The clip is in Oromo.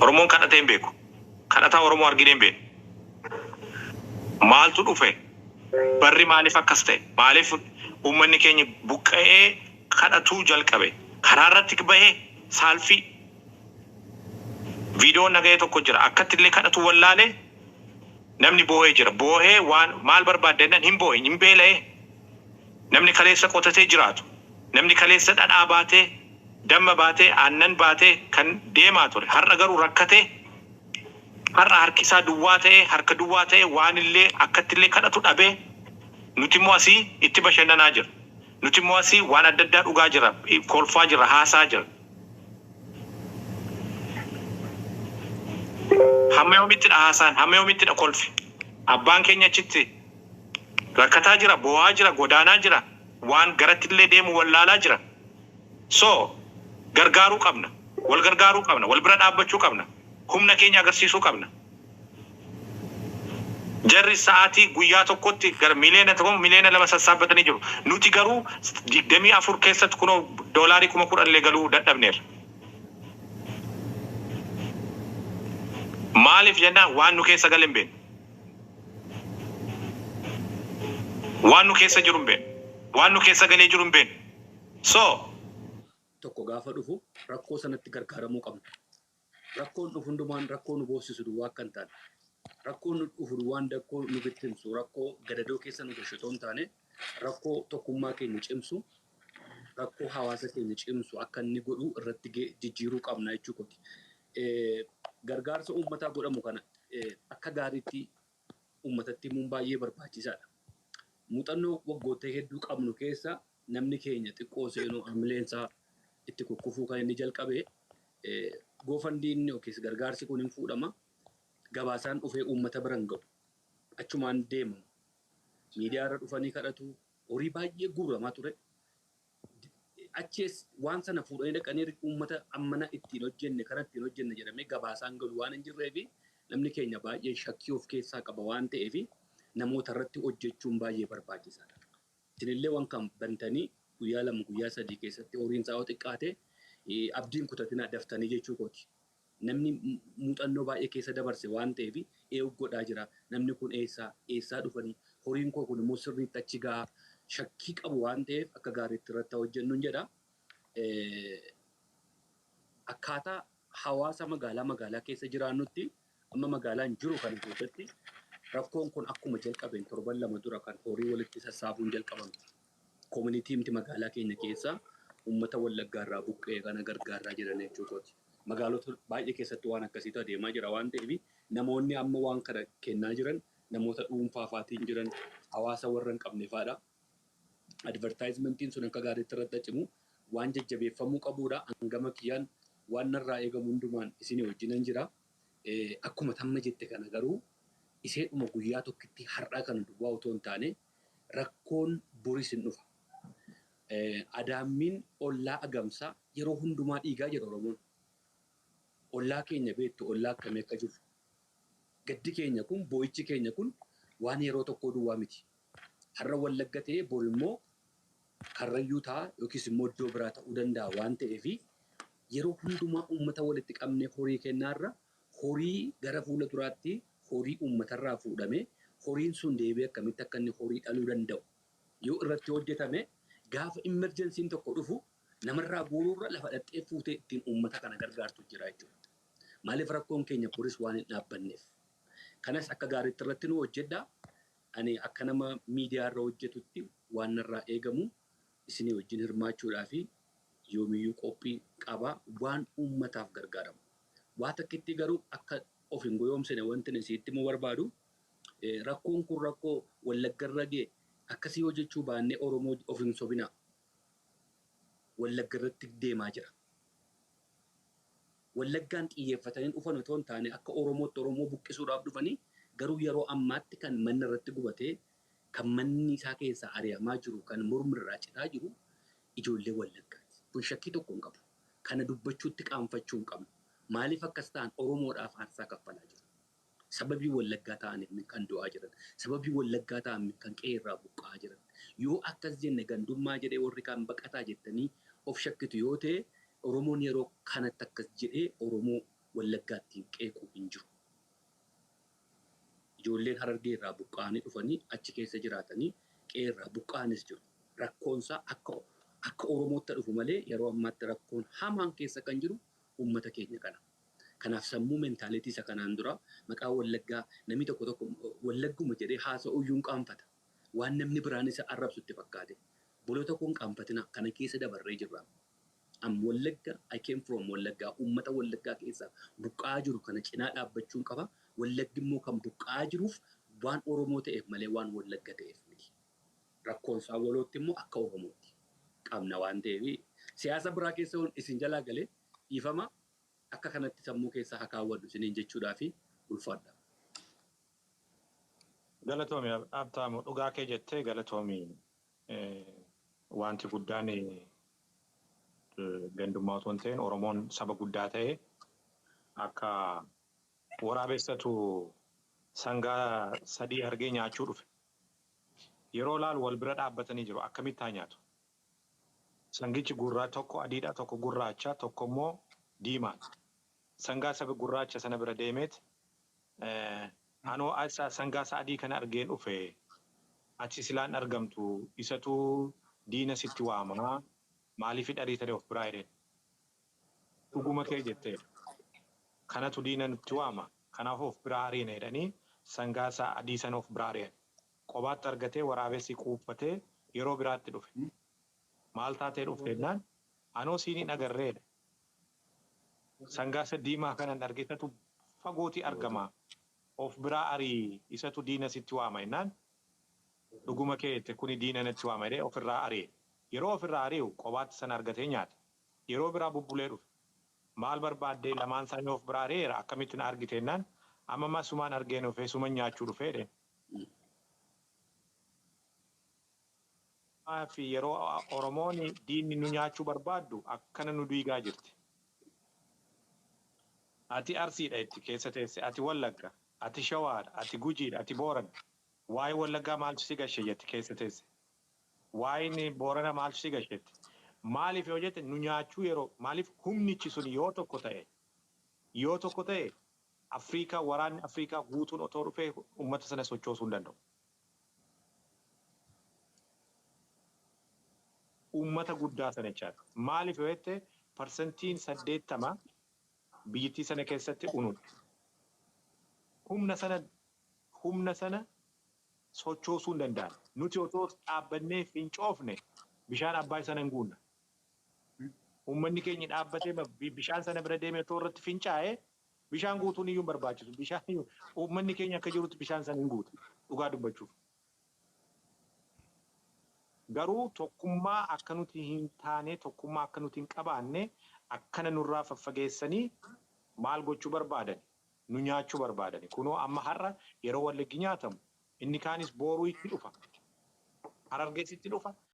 Oromoon kadhatee hin beeku. Kadhataa Oromoo arginee hin beeknu. Maaltu dhufe? Barri maaliif akkas ta'e? Maaliif uummanni keenya buqqa'ee kadhatuu jalqabe? Karaa irratti bahee saalfii. Viidiyoon nagahee tokko jira. Akkatti illee kadhatu wallaalee namni boohee jira. Boohee waan maal barbaadda jennaan hin boo'e, hin beela'ee. Namni kaleessa qotatee jiraatu, namni kaleessa dhadhaa baatee, damma baatee, aannan baatee kan deemaa ture. Har'a garuu rakkatee, har'a harki isaa duwwaa ta'ee, harka duwwaa ta'ee waan illee akkatti illee kadhatu dhabee nuti immoo asii itti bashannanaa jira. Nuti immoo asii waan adda addaa dhugaa jira, kolfaa jira, haasaa jira. Hamma yoomittidha haasaan? Hamma yoomittidha kolfi? Abbaan keenya achitti rakkataa jira, boo'aa jira, godaanaa jira, waan garatti illee deemu wallaalaa jira. So, gargaaruu qabna. Wal gargaaruu qabna. Wal bira dhaabbachuu qabna. Humna keenya agarsiisuu qabna. Jarri sa'aatii guyyaa tokkotti gara 1 miliyoona 2 miliyoona sassaabbatanii jiru. Nuti garuu 24 keessatti kunoo doolaarii 10,000 illee galuu dadhabneerra. Maaliif jennaan waan nu keessa gale hin beeknu. Waan nu keessa jiru hin beeknu. Waan nu keessa galee jiru hin beeknu. So, Tokko gaafa dhufu rakkoo sanatti gargaaramuu qabna. Rakkoon dhufu hundumaan rakkoo nu boossisu duwwaa akka hin taane, rakkoon nu dhufu duwwaan rakkoo nu bittimsu, rakkoo gadadoo keessa nu galchu otoo hin taane, rakkoo tokkummaa keenya cimsu, rakkoo hawaasa keenya cimsu akka inni godhu irratti jijjiiruu qabna jechuu kooti. Gargaarsa uummataa godhamu kana akka gaariitti uummatatti himuun baay'ee barbaachisaadha. Muuxannoo waggoota hedduu qabnu keessa namni keenya xiqqoo seenuu hamileensaa itti kukkufuu kan inni jalqabe, GoFundMen yookiis gargaarsi kun hin fuudhama. Gabaasaan dhufee uummata bira hin ga'u. Achumaan deemamu. Miidiyaa irra dhufanii kadhatu. Horii baay'ee guuramaa ture. Achiis waan sana fuudhanii dhaqanii uummata ammana ittiin hojjenne, kana ittiin hojjenne jedhamee gabaasaan galu waan hin jirree fi namni keenya baay'ee shakkii of keessaa qaba waan ta'eef, namoota irratti hojjechuun baay'ee barbaachisaadha. Isinillee waan kan bantanii guyyaa 2, guyyaa 3 keessatti horiin isaa yoo xiqqaate abdiin kutatinaa daftanii jechuu kooti. Namni muuxannoo baay'ee keessa dabarse waan ta'eef eewu godhaa jira. Namni kun eessaa eessaa dhufanii, horiin koo kun immoo sirriitti achi gahaa shakkii qabu waan ta'eef, akka gaariitti irratti hojjennu jedha. Akkaataa hawaasa magaalaa magaalaa keessa jiraannutti, amma magaalaan jiru kana keessatti, rakkoon kun akkuma jalqabeen torban 2 dura kan horii walitti sassaabuun jalqabame. Communitymti magaalaa keenya keessa uummata Wallaggaa irraa buqqee kana gargaaraa jiran jechuu kooti. Magaalota baay'ee keessatti waan akkasiitu adeemaa jira waan ta'eef, namoonni amma waan kana kennaa jiran namoota dhuunfaa faatiin jiran, hawaasa warra hin qabne faadha. Advertisementiin sun akka gaariitti irratti cimu waan jajjabeeffamuu qabudha. Hangama kiyyaan waan narraa eegamu hundumaan isinii wajjinan jira. Akkuma tamma jette kana garuu iseedhuma guyyaa tokkitti har'aa kana duwwaa otoo hin taane, rakkoon boris hin dhufa. Adaammiin ollaa agamsaa yeroo hundumaa dhiigaa jira Oromoon. Ollaa keenya beektu, ollaa akkamii akka jiru. Gaddi keenya kun, boo'ichi keenya kun waan yeroo tokkoo duwwaa miti. Har'a Wallagga ta'ee, bor immoo Karrayyuu ta'a yookiis immoo iddoo biraa ta'uu danda'a waan ta'eef, yeroo hundumaa uummata walitti qabnee horii kennaarra, horii gara fuula duraatti horii uummatarraa fuudhame, horiin sun deebi'ee akkamitti akka inni horii dhaluu danda'u yoo irratti hojjetame, gaafa emergencyn tokko dhufu namarraa guuruurra lafa dhaxxee fuutee ittiin uummata kana gargaartu jira jechuudha. Maaliif, rakkoon keenya boris waan hin dhaabbanneef. Kanas akka gaariitti irratti nu hojjedha. Ani akka nama miidiyaa irra hojjetutti waan narraa eegamu isinii wajjin hirmaachuudhaa fi yoomiyyuu qophii qaba waan uummataaf gargaaramu. Waa takkitti garuu akka of hin goyoomsine wanti ani sitti himuu barbaadu, rakkoon kun rakkoo Wallaggarra ga'e akkasii hojjechuu baannee Oromoo of hin sobinaa. Wallagga irratti deemaa jira. Wallaggaan xiyyeeffatanii dhufan otoo hin taane, akka Oromootti Oromoo buqqisuudhaaf dhufanii, garuu yeroo ammaatti kan manni irratti gubatee, kan manni isaa keessaa ari'amaa jiru, kan mormi irraa citaa jiru ijoollee Wallaggaati. Kun shakkii tokko hin qabu. Kana dubbachuutti qaanfachuu hin qabnu. Maaliif akkas ta'an? Oromoodhaaf aarsaa kaffalaa jiru. Sababii Wallaggaa ta'aniif kan du'aa jiran. Sababii Wallaggaa ta'an kan qe'ee irraa buqqa'aa jiran. Yoo akkas jenne gandummaa jedhee warri kaan baqataa jettanii of shakkitu yoo ta'e, Oromoon yeroo kanatti akkas jedhee Oromoo Wallaggaattiin qeequu hin jiru. Ijoolleen Harargee irraa buqqa'anii dhufanii achi keessa jiraatanii qe'ee irraa buqqa'anis jiru. Rakkoonsaa akka Oromootti dhufu malee yeroo ammaatti rakkoon hamaan keessa kan jiru uummata keenya kana. Kanaaf sammuu mentality isa kanaan dura maqaa Wallaggaa namni tokko tokko Wallagguma jedhee haasa'uu iyyuu hin qaanfata. Waan namni biraan isa arrabsu itti fakkaate. Bolota kun qaanfatina kana keessa dabarree jirra. Am Wallagga, I came from Wallaggaa, uummata Wallaggaa keessa buqqa'aa jiru kana cinaa dhaabbachuun qaba. Wallaggi immoo kan buqqa'aa jiruuf waan Oromoo ta'eef malee waan Wallagga ta'eef miti. Rakkoon isaa walootti immoo akka Oromootti qabna waan ta'eef siyaasa biraa keessa isin jalaa galee dhiifama akka kanatti sammuu keessa haa kaawwadhu isiniin jechuudhaa fi ulfaadha. Galatoomi Abtaamu, dhugaa kee jettee, galatoomi. Wanti guddaan gandummaa otoo hin ta'in Oromoon saba guddaa ta'e akka waraabessatu sangaa sadii argee nyaachuu dhufe. Yeroo laalu wal bira dhaabbatanii jiru, akkamitti haa nyaatu? Sangichi gurraa tokko adiidha, tokko gurraacha, tokko immoo diimaadha. Sangaa saba gurraacha sana bira deemeet, "Anoo sangaa isa adii kana argeen dhufe, achi silaan argamtu, isatu diina sitti waamaa, maaliif dhariitanii of biraa?" jedheen. "Dhuguma kee jetteedha. Kanatu diina nutti waama. Kanaaf of biraa ariina," jedhanii sangaa isaa adii sana of biraa ari'an. Qobaatti argatee waraabessi quuffatee yeroo biraatti dhufe. "Maal taatee dhufte?" jennaan, "Anoo siin hin agarreedha. Sangaa isa diimaa kanan arge, isatu fagootii argama. Of biraa arii, isatu diina sitti waama," jennaan, "Dhuguma kee jette, kuni diina natti waama," jedhee ofirraa ari'e. Yeroo ofirraa ari'u qobaatti sana argatee nyaate. Yeroo biraa bubbulee dhufe. "Maal barbaaddee? Lamaan isaanii of biraa ari'eera, akkamitti na argite?" jennaan, "Amma ammaa sumaan argeen dhufee suman nyaachuu dhufee," jedheen. Fi yeroo Oromoon diinni nu nyaachuu barbaaddu akkana nu diigaa jirti. Ati Arsiidha itti keessa teesse, ati Wallagga, ati Shawaadha, ati Gujiidha, ati Boorana. Waa'ee Wallaggaa maaltu si gashe jetti keessa teesse. Waa'een Boorana maaltu si gashetti. Maaliif yoo jette, nu nyaachuu yeroo maaliif humnichi sun yoo tokko ta'e Afriikaa, waraanni Afriikaa guutuun otoo dhufee uummata sana sochoosuu hin danda'u. Uummata guddaa sana jechaadha. Maaliif yoo jette, 80% biyyattii sana keessatti unudha. Humna sana sochoosuu hin danda'an. Nuti otoo dhaabbannee fincoofne bishaan Abbaay sana hin guunna. Uummanni keenya dhaabbatee bishaan sana bira deemee otoo irratti fincaa'ee bishaan guutuun iyyuu hin barbaachisu. Bishaan uummanni keenya akka jirutti bishaan sana hin guutu. Dhugaa dubbachuuf. Garuu tokkummaa akka nuti hin taane, tokkummaa akka nuti hin qabaanne akkana nurraa faffageessanii maal gochuu barbaadan? Nu nyaachuu barbaadani. Kunoo amma har'a yeroo Wallaggi nyaatamu inni kaanis booruu itti dhufa. Harargees itti dhufa.